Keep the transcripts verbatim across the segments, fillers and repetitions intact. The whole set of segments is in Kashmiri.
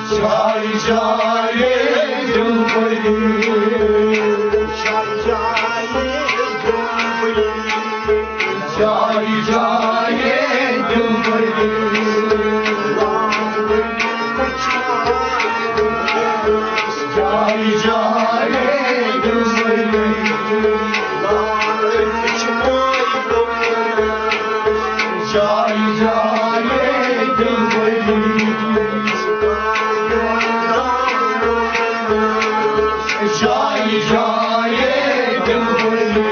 جاے جاے دلبری، جاے جاے دلبری، جاے جاے دلبری، جاے جاے دلبری، جاے جاے دلبری۔ جاے جاے دلبری،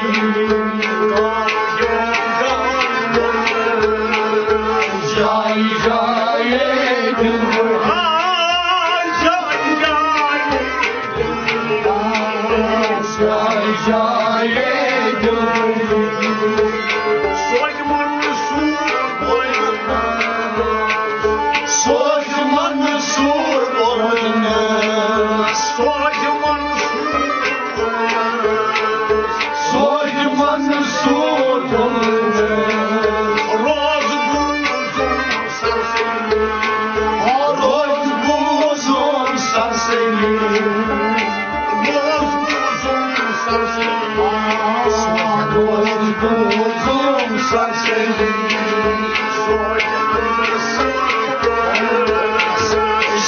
جاے جاے دلبری، جاے جاے دلبری۔ سوزِ منصور بولنس، سوزِ منصور بولنس، سوزِ منصور، سوزِ منصور بولنس۔ روز بوزُم سرسبزی، روز بوزُم سرسبزی، روز بوزُم سرسبزی، روز بوزُم سرسبزی۔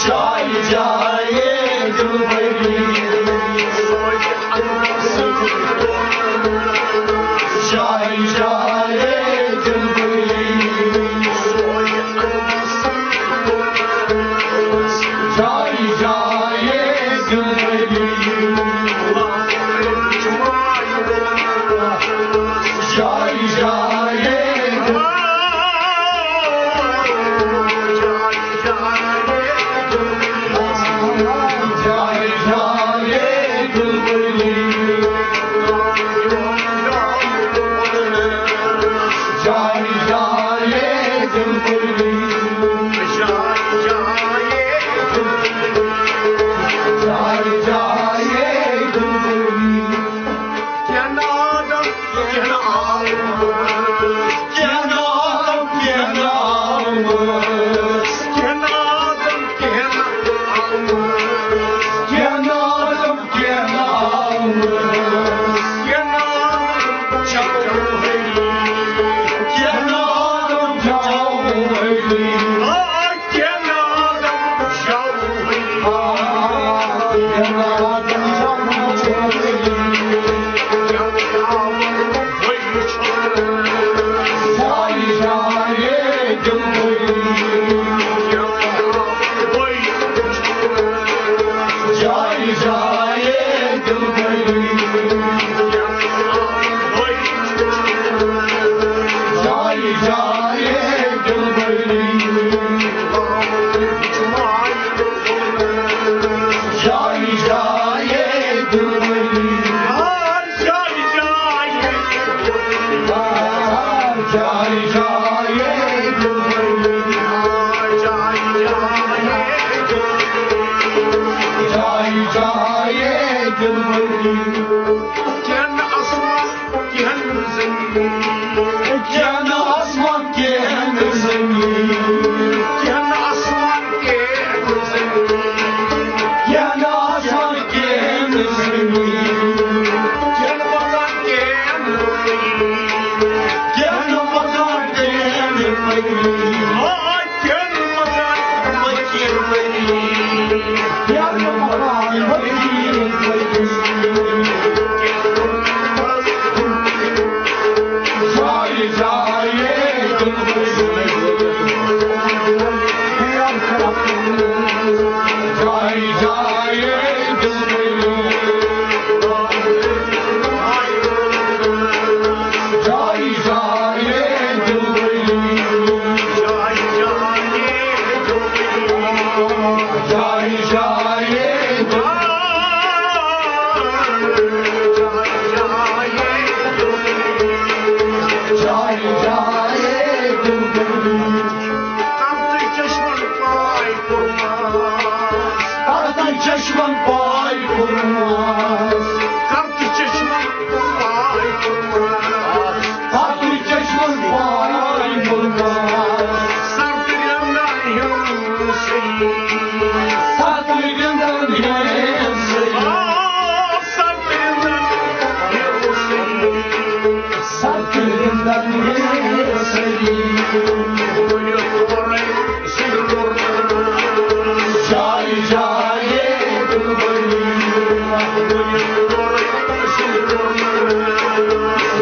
جاے جاے دلبری، جاے جاے دلبری، جاے جاے دلبری، جاے جاے دلبری۔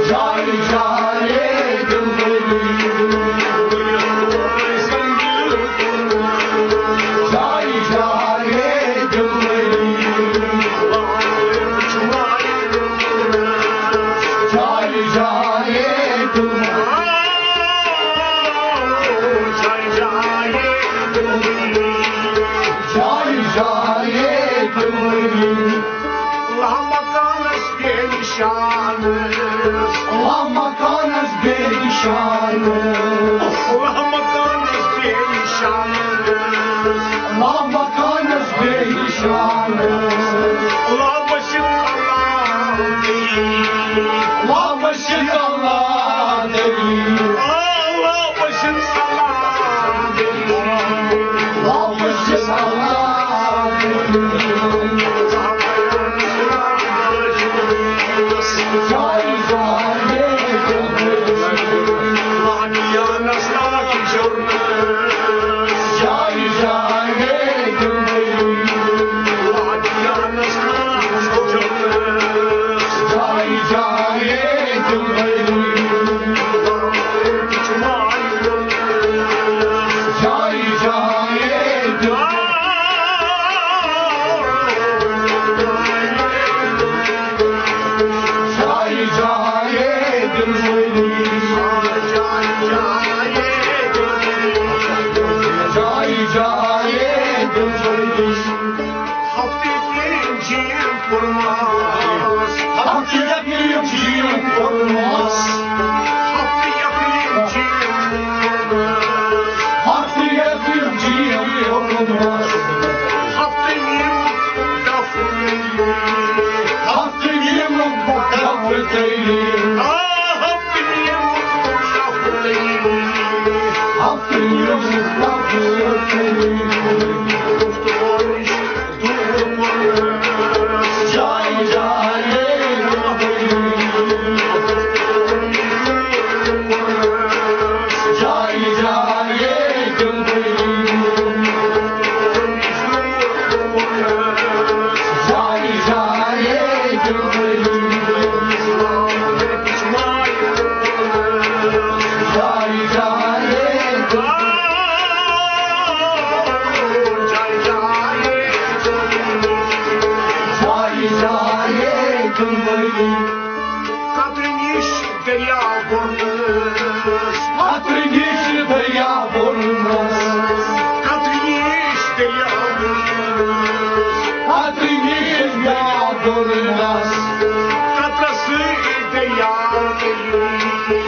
جایہِ جایہِ دِلبٔری۔ جایہِ جایہِ دِلبٔری۔ جایہِ جایہِ دِلبٔری۔ جایہِ جایہِ دِلبٔری۔ لامکانس بے نشان۔ لامکانس بے نشان۔ لامکانس بے نشان۔ لامکانس بے نشان۔ لامشک اللہ دئی۔ لامشک اللہ دئی۔ لامشک اللہ دئی۔ لامشک اللہ دئی۔ جایہِ جایہِ دِلبٔری۔ جایہِ جایہِ دِلبٔری۔ جایہِ جایہِ دِلبٔری۔ ہفتہٕ یقیٖن جیم کوٚرمس۔ ہفتہٕ یقیٖن جیم کوٚرمس۔ ہفتہٕ یقیٖن جیم کوٚرمس۔ ہفتہٕ یقیٖن جیم کوٚرمس۔ ہفتہٕ یِم دفعہٕ۔ ہفتہٕ یِم دفعہٕ تیٚلہِ۔ آ، ہفتہٕ یِم دفعہٕ تیٚلہِ۔ ہفتہٕ یِم دفعہٕ تیٚلہِ۔ قطرٕ نِش دریا بوٚرنَس۔ قطرٕ نِش دریا بوٚرنَس۔ قطرٕ نِش دریا بوٚرنَس۔ قطرٕ نِش دریا بوٚرنَس۔ قطرٕ سۭتۍ دریا بوٚرنَس۔